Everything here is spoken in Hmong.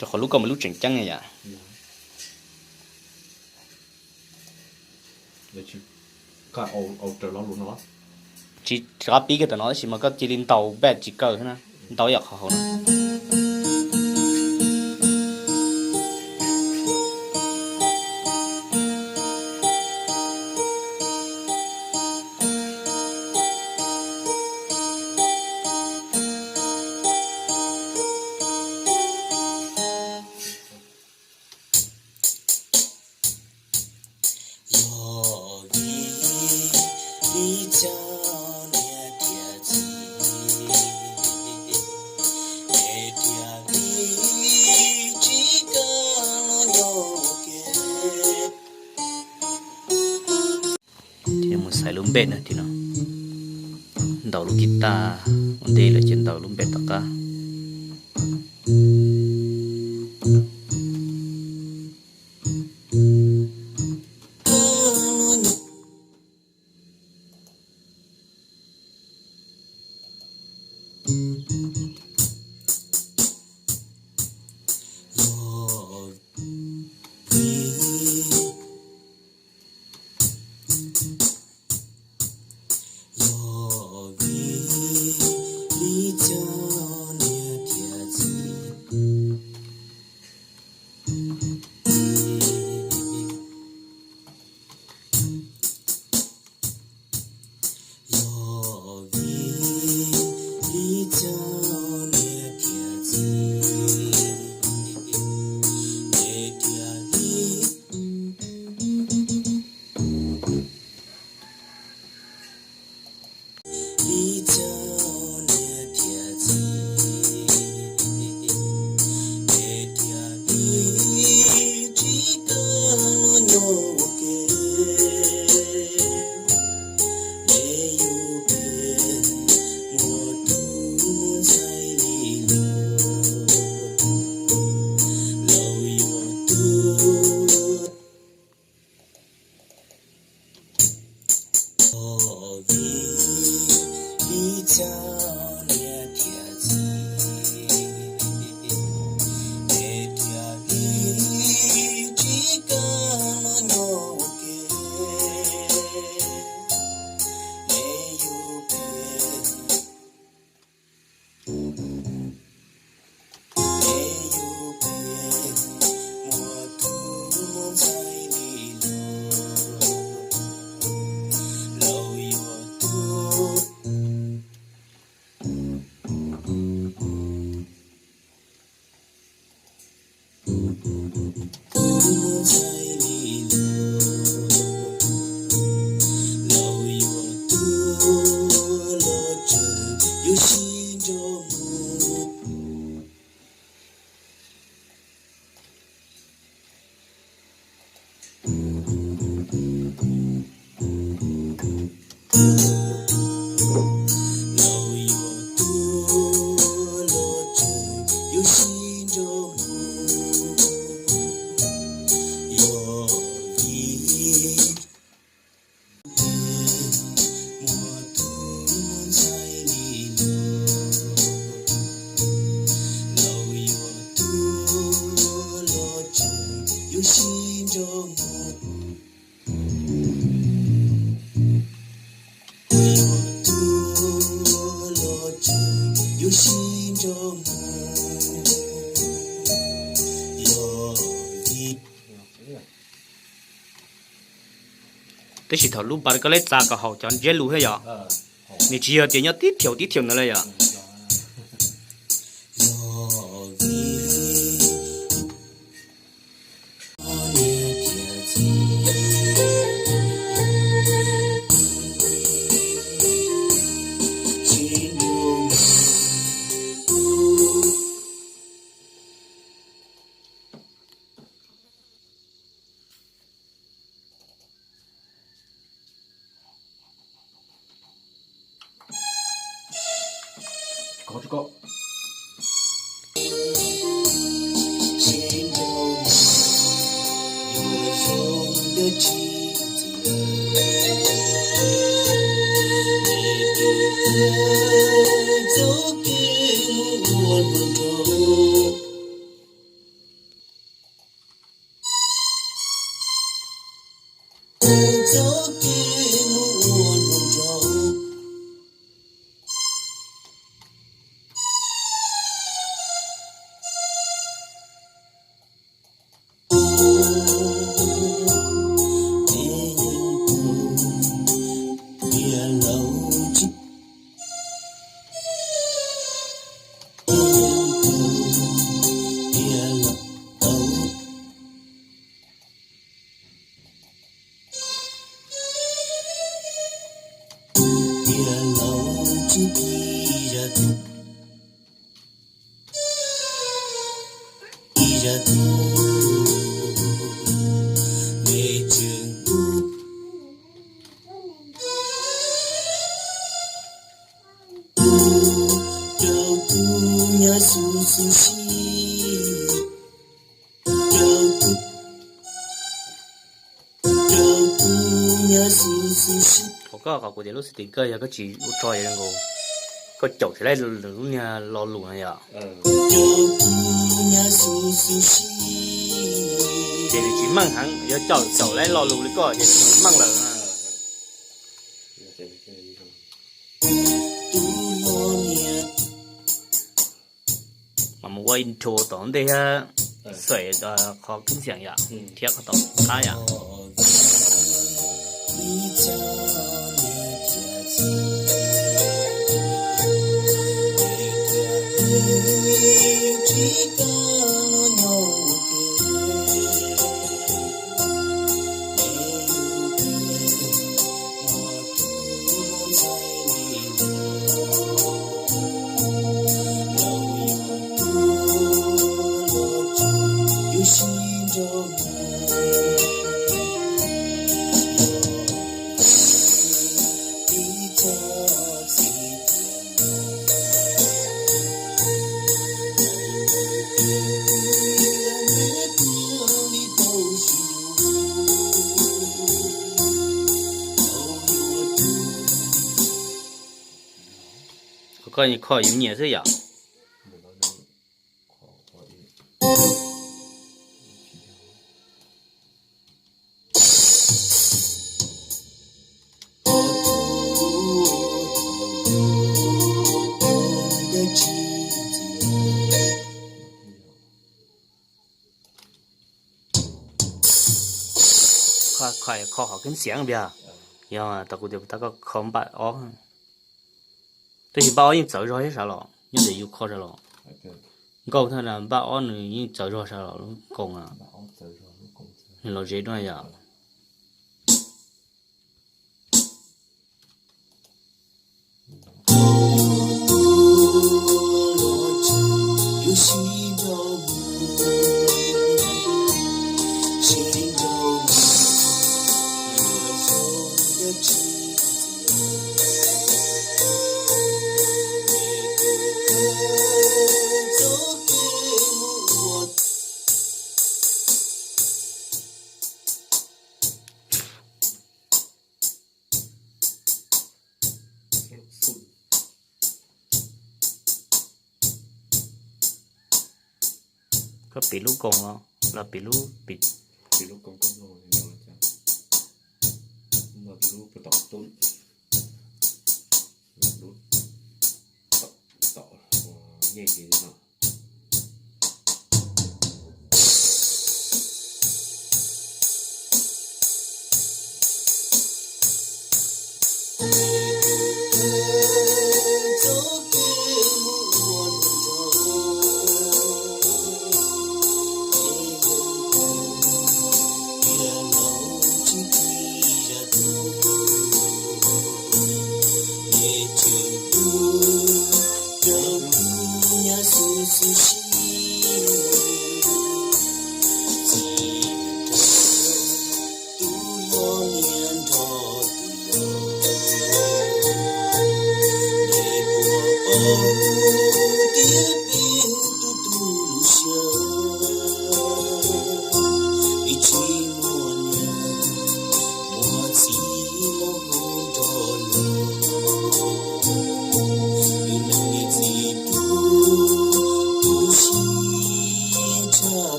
Rau qhov lub koj mas lub tseem ceeb yom. Tsis rov qab pib kiag tam no tab sis mas koj cia li ntaus bass tsis kaw na, ntaus ib yam qhov hauv no. Yog vim li cas niam thiaj txiv, es thiaj li tsis kam los nyob ua ke. Ces mus xaiv lub npej na, tim no ntaus lub kis tas ua ntej lawm ces ntaus lub npej tom qab. Yog vim li cas niam thiaj txiv, yog vim li cas niam thiaj txiv, niam thiaj li li cas niam thiaj txiv, niam thiaj li tsis kam los nyob ua ke. Es yus pheej muaj tus ntxhais li luag, laus yuav tuag. Yog vim li cas niam thiaj txiv, niam thiaj li tsis kam los nyob ua ke. Es yus pheej Tab sis thaum lub npas koj leb txav kom haum cov ntsiab lus thiab yom, nws tsis yog tias nyob tib thiaum tib thiaum ntawd lawm yom. Qhov koj qhov kuv tias lub xwb tim koj yog koj tsis ua tso yog nkaus, koj caum tsis laib lub niag lo lus no yom. Ces nws tsis meej heev, yog caum caum laib lo lus li koj ces nws meej lawm. Mas mus ua intro tom ntej thiab, xaws qhov kib xiam yom, thiab qhov tom qab yom. Qhov koj kho yus nyiam xwb yom. Kho, kho qhov kib xiam tiag. Yog tas kuv tias tas koj kho npaj ob. Tab sis npaj ob yeej txawv zog thiab sav los nyob ntawm yus kho sav los. Nkauj thiab npaj ob nws yeej txawv zog sav los lub koos. Nws los ze dua yom. Koj piv lub koos los, los piv lub, piv lub koos koj mloog li no cas? Mloog lub puag tom tub, lub tom, tom nyej ces li no.